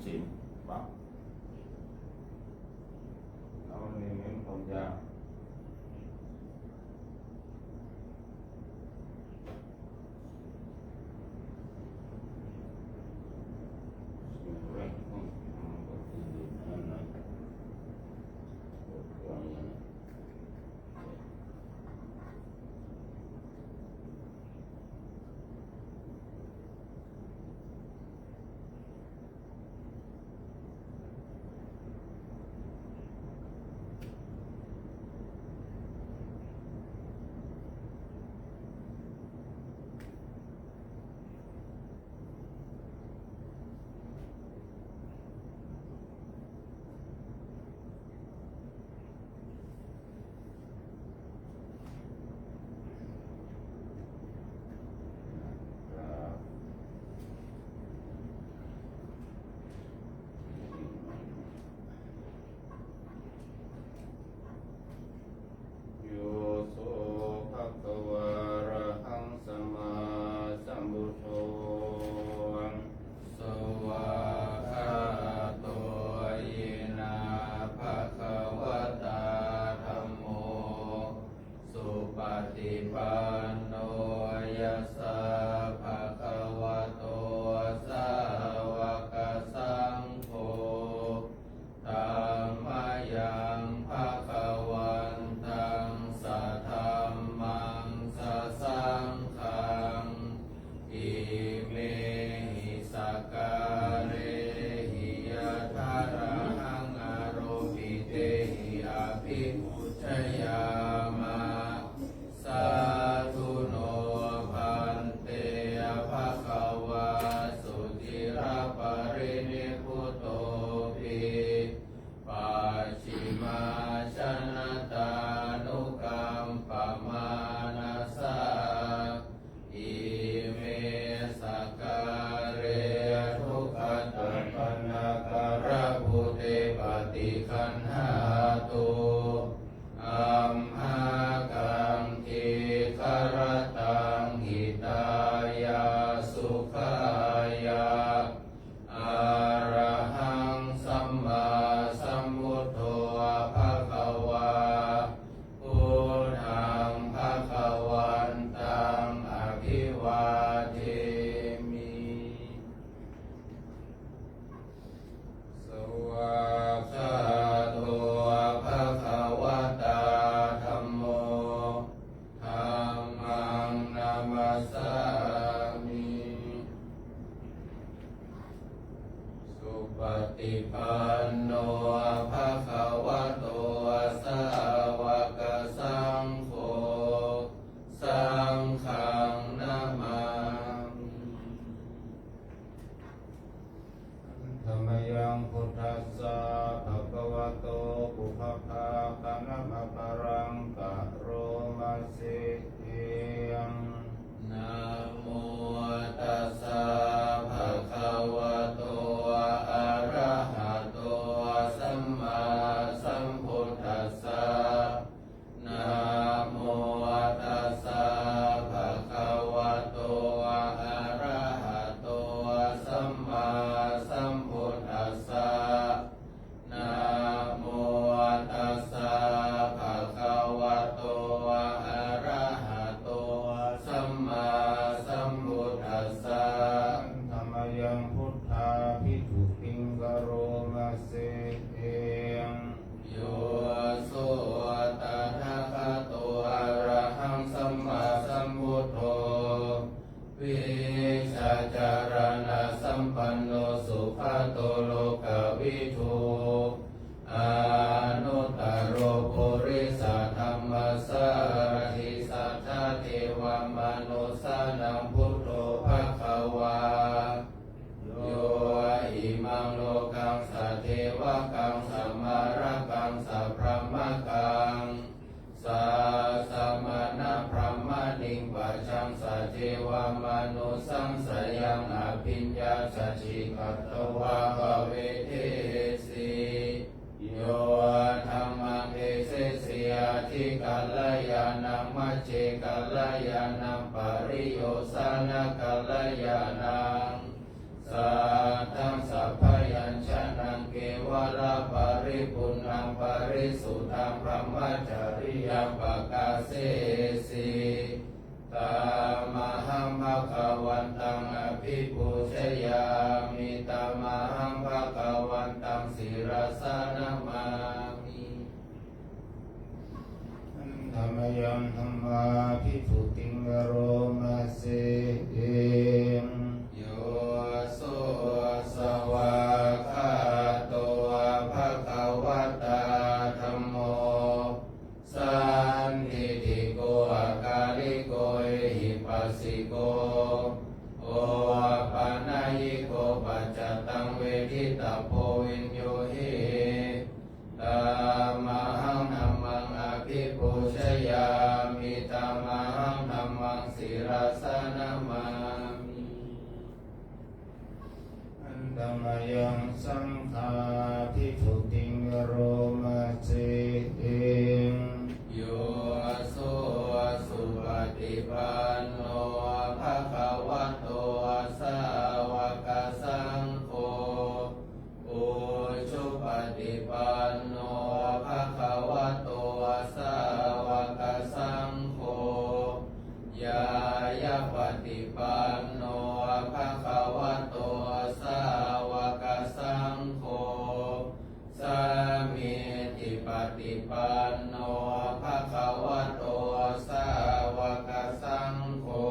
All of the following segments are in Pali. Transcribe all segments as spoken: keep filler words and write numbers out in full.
ศีล ปั๊บ แล้วมันมีเน้นความยาว Yo so bhagavā arahaṃ sammāsambuddho, svākkhāto yena bhagavatā dhammo, supaṭipanno yassa bhagavato sāvakasaṅgho, tammayaṃ bhagavantaṃ sadhammaṃ sasaṅghaṃ, imehi sakkārehi yathārahaṃ āropitehi abhipūjayāma. Sādhu no bhante, bhagavā suciraparinibbutopi, pacchimājanatānukampamānasā, ime sakkāre duggatapaṇṇākārabhūte paṭiggaṇhātu, amhākaṃ dīgharattaṃ hitāya sukhāya. Arahaṃ sammāsambuddho bhagavā, buddhaṃ bhagavantaṃ abhivādemi. Svākkhāto bhagavatā dhammo, dhammaṃ namassāmi. Supaṭipanno bhagavato sāvakasaṅgho, saṅghaṃ namāmi. Handa mayaṃ buddhassa bhagavato pubbabhāganamakāraṃ karoma se. Namo tassa bhagavato arahato sammāsambuddhassa. Namo tassa bhagavato arahato sammāsambuddhassa. Namo tassa bhagavato arahato sammāsambuddhassa. Handa mayaṃ buddhābhigūtiṃ karoma se. Yo so tathāgato arahaṃ sammāsambuddho, vijjācaraṇasampanno sugato lokavidū, anuttaro purisadammasārathi satthā devamanussānaṃ buddho bhagavā. Yo imaṃ lokaṃ sadevakaṃ samārakaṃ sabrahmakaṃ sasamaṇabrāhmaṇiṃ pajaṃ sadevamanussānaṃ sayaṃ abhiññāya saccikatvā pavedesi. Yo dhammaṃ desesi ādikalyāṇaṃ majjhekalyāṇaṃ pariyosānakalyāṇaṃ, sātthaṃ sabyaṃ suddhaṃ brahmacariyaṃ pakāsesi. Tamahaṃ bhagavantaṃ abhipūjayāmi, tamahaṃ bhagavantaṃ sirasā namāmi. Handa mayaṃ dhammābhibhūtiṃ karoma se. Yo so svākkhāto bhagavatā dhammo sandiṭṭhiko akāliko ehipassiko opanayiko paccattaṃ veditabbo viññūhi. Tamahaṃ dhammaṃ abhipūjayāmi, tamahaṃ dhammaṃ sirasā namāmi. Handa mayaṃ saṅghābhibhūtiṃ karoma se. Yo so supaṭipanno bhagavato sāvakasaṅgho, ujupaṭipanno bhagavato sāvakasaṅgho, ñāyapaṭipanno bhagavato sāvakasaṅgho, sāmīcipaṭipanno bhagavato sāvakasaṅgho,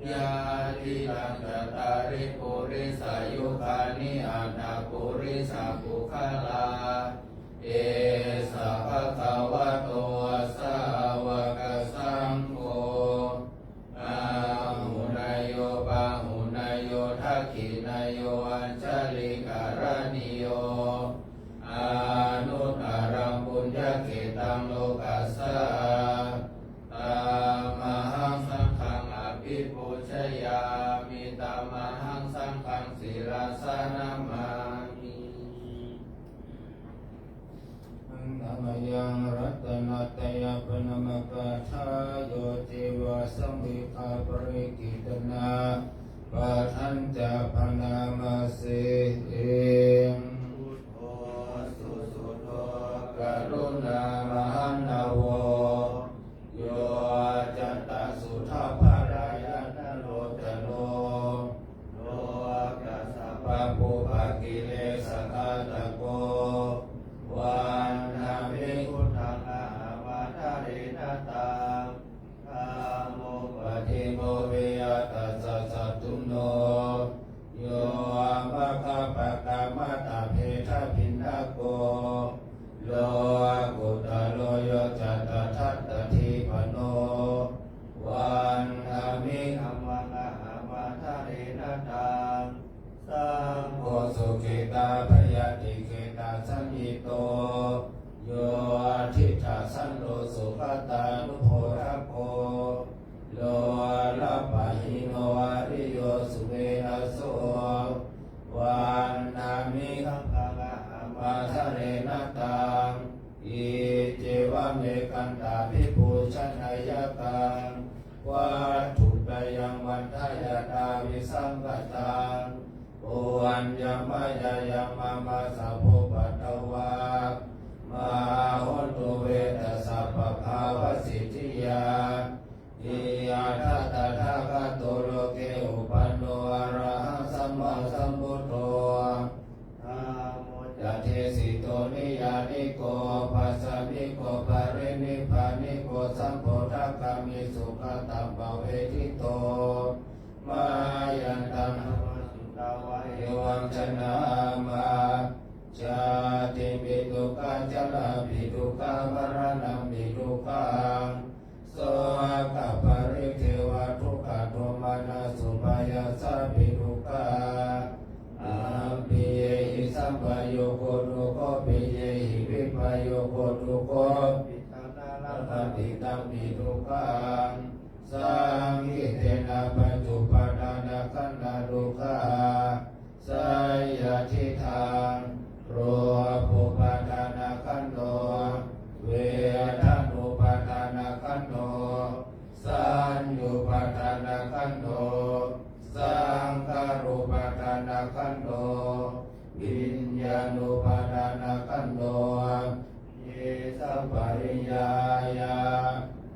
yadidaṃ cattāri purisayugāni aṭṭha purisapuggalā, esa bhagavato sāvakasaṅgho, āhuneyyo pāhuneyyo dakkhiṇeyyo añjalikaraṇīyo, anuttaraṃ puññakkhettaṃ lokassā. Tamahaṃ saṅghaṃ abhipūjayāmi, tamahaṃ saṅghaṃ sirasā namāmi. Handa mayaṃ ratanattayapariṇāmagāthā, yo ceva saṃvigā parikkhitanā, padañca bhaṇāma se. Buddho susuddho karuṇāmahaṇṇavo, yoca tasuddhaparanāyā nalocano, lokassa pāpūpakilesaghātako, vandāmi buddhaṃ ahaṃ ādarena taṃ. Dhammo paṭilomeya tassa satthuno, yo maggapākamattabhedabhinnako, lokuttaro yoca tadatthadīpano, vandāmi dhammaṃ ahaṃ ādarena taṃ. Saṅgho sukhitā bhayātikkhetasañhito, yo diṭṭhasanto sugatānubodhako, lolapahīno ariyo sumetthaso, vandāmi saṅghaṃ ahaṃ ādarena taṃ. Iccevamekantabhipūjaneyakaṃ, vatthuttayaṃ vandayannābhisaṅkhataṃ, puññaṃ mayā yaṃ mama sabbupaddavā, mā hontu ve tassa pabhāvasiddhiyā. Iyyathā tathāgato loke uppanno arahaṃ sammāsambuddho, dhammo ca desito niyyāniko, ophāsamiko parinibbāniko, sambodhagāmi sugatānuppādi to, mayantaṃ dhammaṃ sutvā evaṃ janāma, jātipi dukkhā jarāpi dukkhā maraṇampi dukkhaṃ, sokaparidevadukkhadomanassupāyāsāpi dukkhā, appiyehi sampayogo dukkho, piyehi vippayogo dukkho, parittaṃ na labhati tampi dukkhaṃ, saṅkhittena pañcupādānakkhandhā dukkhā. Seyyathidaṃ, rūpupādānakkhandho, vedanupādānakkhandho, saññupādānakkhandho, saṅkhārupādānakkhandho, viññāṇupādānakkhandho, Sapariyāya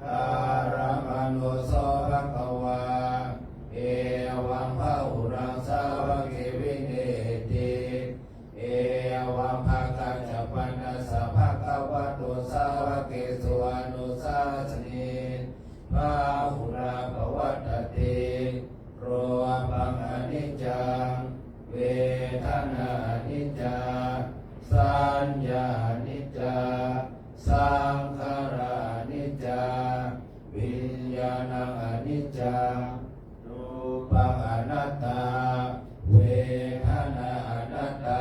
dhāramāno so bhagavā evaṃ bahulaṃ sāvake vineti. Evaṃ bhāgā ca panassa bhagavato sāvakesu anussāsanī bahulā pavattati. Rūpaṃ aniccaṃ, vedanā aniccā, saññā aniccā, saṅkhārā aniccā, viññāṇaṃ aniccaṃ. Rūpaṃ anattā, vedanā anattā,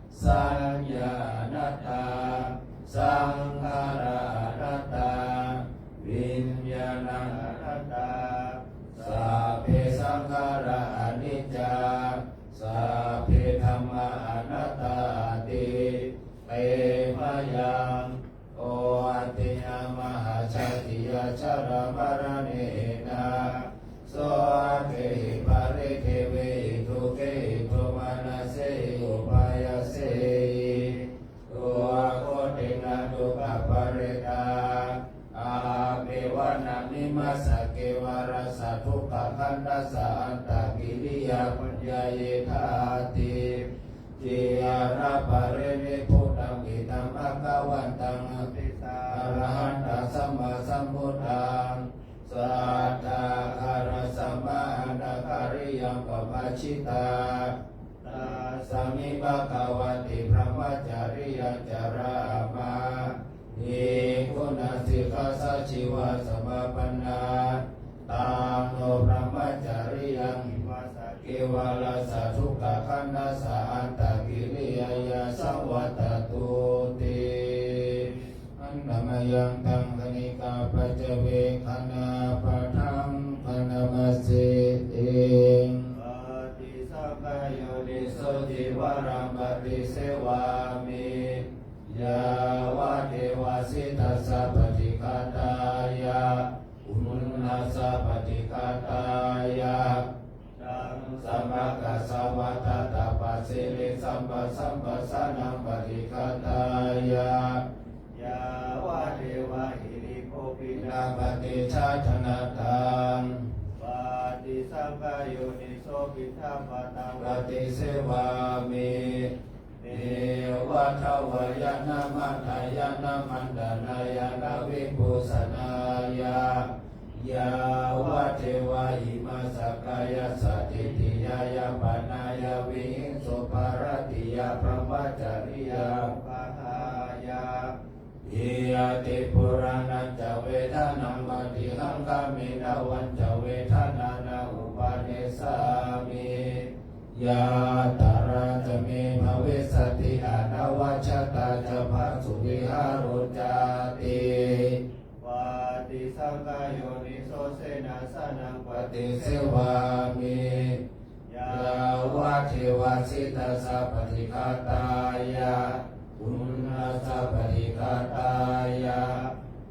saññā anattā, saṅkhārā anattā, viññāṇaṃ anattā. Sabbe saṅkhārā aniccā, sabbe dhammā anattāti. Te mayaṃ otiya mahajātiyā jarāmaraṇena sokehi paridevehi dukkhehi domanassehi upāyāsehi dukkaṭena dukkhaparittā. Appeva nāma imassa kevalassa dukkhakkhandhassa antakiriyā paññāyitā āti. Ciraparinibbutamidha bhagavantaṃ abhithāya arahantaṃ sammāsambuddhaṃ satthākārasamānakariyaṃ pamajjitā tasmiṃ bhagavati brahmacariyaṃ carāma. Nigunāsikha sājīva samāpannā taṃ no brahmacariyaṃ imassa kevalassa dukkhakkhandhassa antakiriyāya saṃvattatu ti. Handa mayaṃ taṃ khaṇikā paccavekkhanapaṭhaṃ khaṇamāse. Paṭisaṅkhā yoniso cīvaraṃ paṭisevāmi yāvadeva sītassa paṭighātāya uṇhassa paṭighātāya daṃsamakasavātātapasiriṃsapasamphassānaṃ paṭighātāya yāvadeva hirikopinapaṭicchādanatthaṃ. Paṭisaṅkhā yoniso piṇḍapātaṃ paṭisevāmi neva davāya na madāya na maṇḍanāya na vibhūsanāya yāvadeva imassa kāyassa ṭhitiyā yāpanāya vihiṃsuparatiyā brahmacariyā pahāya iti purāṇañca vedanaṃ paṭihaṅkhāmi navañca vedanā na uppādessāmi yātrā ca me bhavissati anavajjatā ca phāsuvihāro cāti. Paṭisaṅkhā yoniso senāsanaṃ paṭisevāmi yāvadeva sītassa paṭighātāya uṇhassa paṭighātāya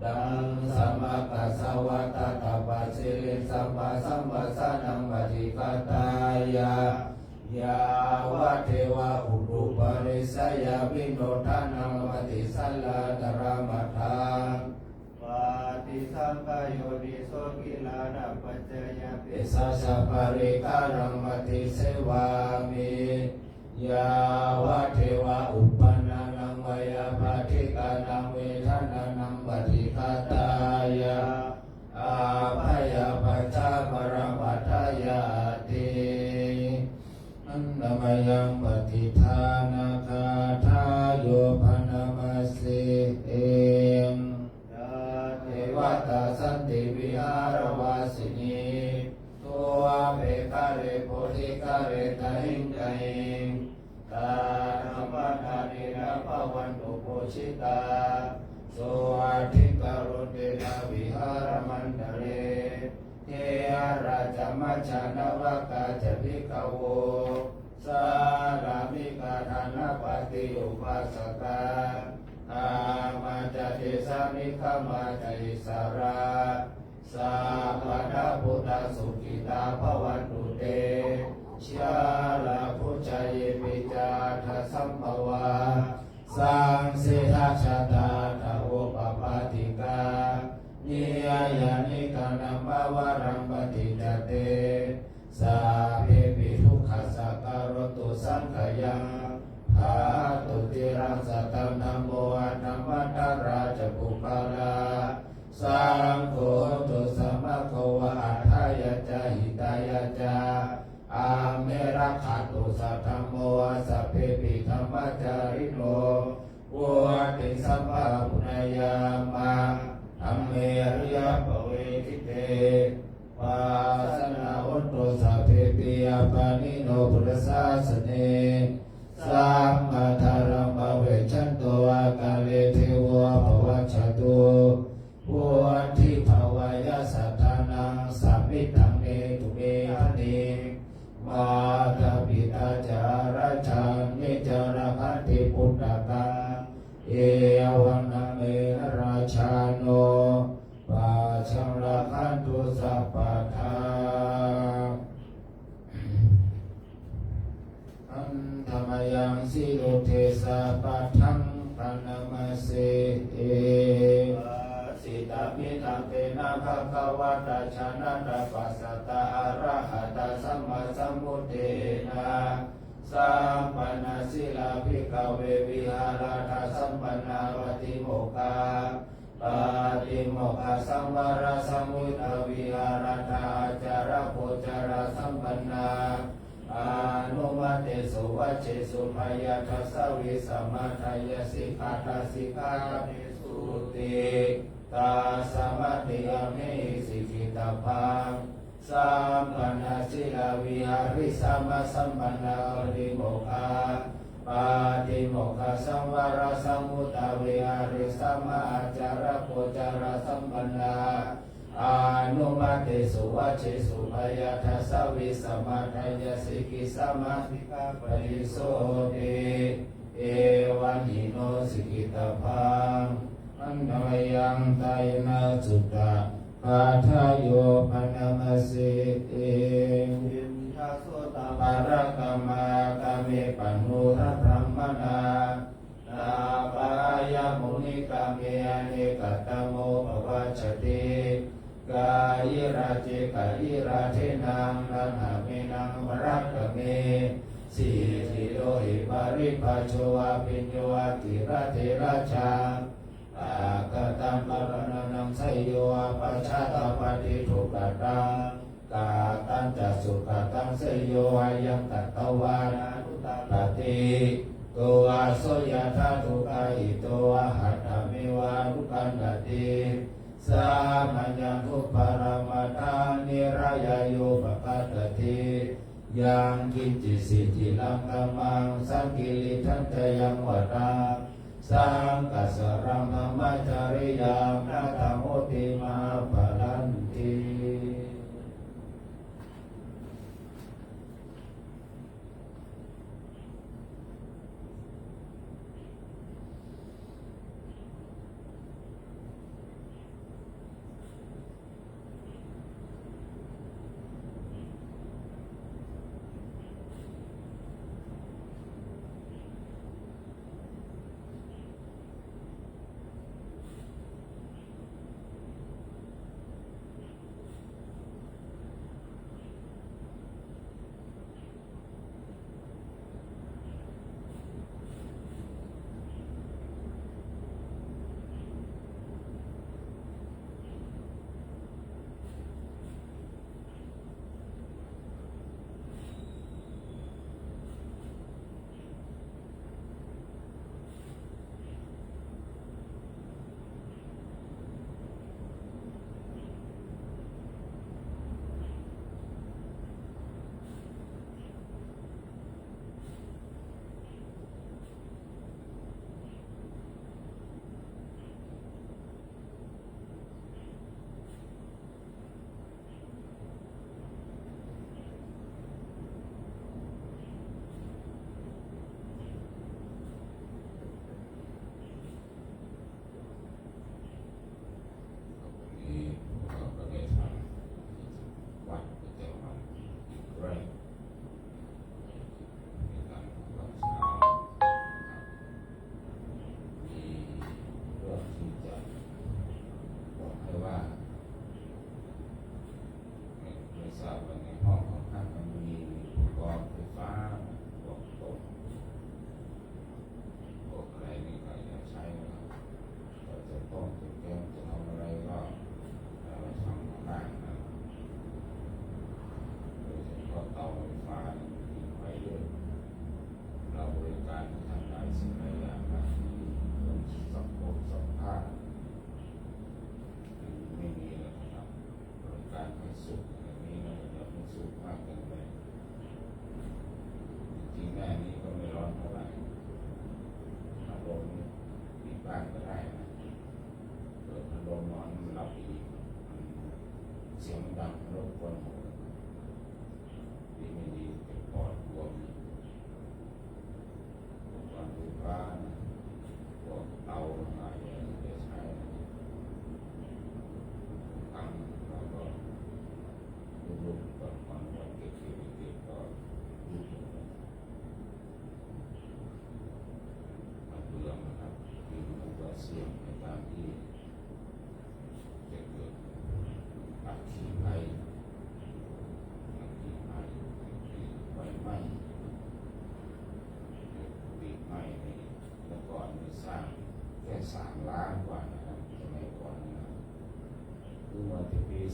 daṃsamakasavātātapasiriṃsapasamphassānaṃ paṭighātāya yāvadeva utuparissayavinodanaṃ paṭisallāntaramatthaṃ. Paṭisaṅkhā yoniso gilānapaccayabhesajjaparikkhāraṃ paṭisevāmi yāvadeva uppannānaṃ veyyābādhikānaṃ vedanānaṃ paṭighātāya abyāpajjhaparamatāyāti. Handa mayaṃ pattidānagāthāyo bhaṇāma se. Yā devatā santi vihāravāsinī thūpe ghare bodhighare tahiṃ tahiṃ, tā dhammadānena bhavantu pūjitā sotthiṃ karontedha vihāramaṇḍale. Therā ca majjhā navakā ca bhikkhavo sārāmikā dānapatī upāsakā, gāmā ca desā nigamā ca issarā, sabbattha buddhā sukhitā bhavantu te. Jalābujā yepi ca aṇḍasambhavā, saṃsedajātā yānīkānamavaraṃ paṭicca te sabbepi dukkhassa karontu saṅkhayaṃ. Bhavatu ciraṃ sataṃ dhammo, dhammamattharā ca puggalā, saṅgho hotu samaggo va, atthāya ca hitāya ca. Amhe rakkhatu saddhammo, sabbepi dhammacārino, vuḍḍhiṃ sampāpuṇeyyāma, dhamme ariyappavedite. Pasannā hontu sabbepi, pāṇino buddhasāsane, sammādhāraṃ pavecchanto, akāle devo pavassatu. Vuḍḍhibhāvāya sattānaṃ, samiddhaṃ netu medaniṃ, mātā pitā ca atrajaṃ, niccaṃ rakkhanti puttakaṃ, evaṃ nammeva rājāno, pajaṃ rakkhantu sabbadā. Handa mayaṃ sīlūddesapatthaṃ paṇamase. Pasitaṃ bhikkhave, na bhagavatā jānata, passatā arahatā sammāsambuddhena, sappannasīlā bhikkhave, vihāratthasappannā, pātimokkha pātimokkhasaṃvarasaṃyuttā, vihārattha ācāragocarasampannā, anumattesu vajjesu bhayadassavī, samādāya sikkhātaṃ sikkhāpadesuti. Tasmātiyaṃ nehi sikkhitabbaṃ. Sappannasīlā vihārisāma sampannā, pātimokkha pātimokkhasaṃvarasaṃyuttā, vihārisāma ācāragocarā sampannā, anumattesu vajjesu bhayadassavī, samādāya sikkhāsāma sikkhāpadesoti. Evaññino sikkhitabbaṃ. Handa mayaṃ kāyena sutta gāthāyo paṇamase. Indasottaparakamā kāme pannūda brāhmaṇā, nāpāyāmunikāme anekattamopavajjati. Kāyirajje kāyirajjenaṃ taṇhamenaṃ varakkhame, siddhiyo hi paribhājo abhiñño akirate rājā. Akataṃ pamāṇaṃ seyyo, apajjātā paṭidukkhataṃ, katañca sukhataṃ seyyo, ayaṃ katvāna anuppattati. Doso yathā dukkahito, ahatāmeva anukampati. Samayaṃ dupparamādaṃ, nirayāyo pakkhattati. Yaṅkiñci siddhiraṃ dhammaṃ, saṅkiliṭṭhañca yaṃ varaṃ, saṅghassa dhammacariyā, na taṃ hoti mahappalanti.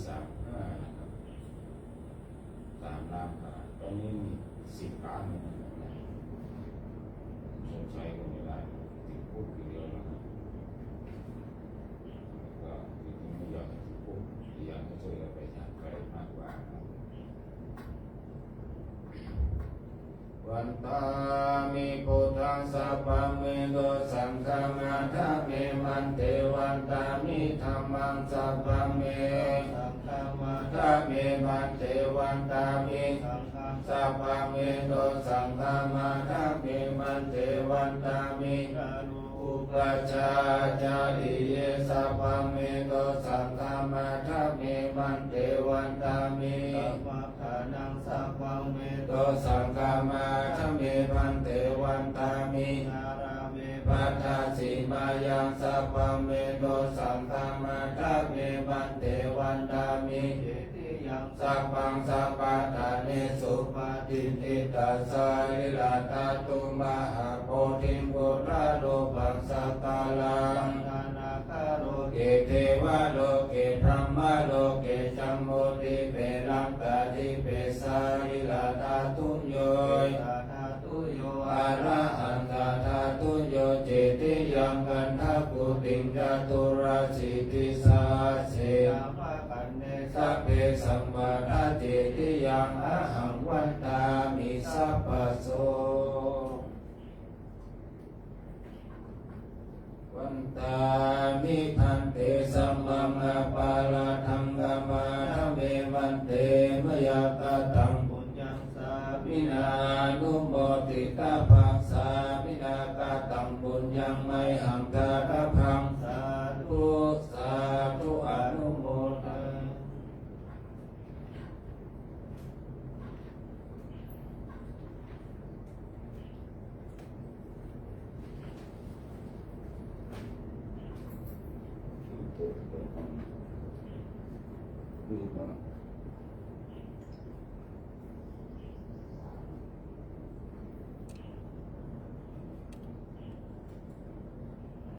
สามห้านะครับ สามล้านบาท ตอนนี้มีสิบล้านนะครับ ชดใช้ก็ไม่ได้ ติดคุกอย่างเดียวนะครับ ก็จริงๆไม่อยากให้ติดคุก อยากให้ช่วยกันไปทางไกลมากกว่านะ Vandāmi buddhaṃ sabbaṃ me dosaṃ khamatha me bhante. Vandāmi dhammaṃ sabbaṃ me dosaṃ khamatha me bhante. Vandāmi saṅghaṃ sabbaṃ me dosaṃ khamatha me bhante. Vandāmi upajjhāyācariye sabbaṃ me dosaṃ khamatha me bhante. Vandāmi dhammakkhandhaṃ sabbaṃ me dosaṃ khamatha me bhante. Vandāmi nārāme bhaddasīmāyaṃ sabbaṃ me dosaṃ khamatha me bhante. Vandāmi cetiyaṃ sabbaṃ sabbaṭṭhānesu patiṭṭhitā sārīradhātu mahābodhiṃ buddharūpaṃ sakalaṃ. Pahānātha loke devaloke brahmaloke jambudīpe laṅkādīpe sārīradhātuyo, dhātuyo arahantāthuyo cetiyaṃ gandhakuṭiṃ caturāsītisahassaṃ. Sabbe saṃvattā cetiyaṃ ahaṃ vandāmi sabbaso. Vandāmi bhante sabbaṃ aparādhaṃ khamatha me bhante. Mayā kataṃ puññaṃ sāminā anumoditabbaṃ, sāminā kataṃ puññaṃ mayhaṃ dātabbaṃ. Sādhu sādhu anumodāmi.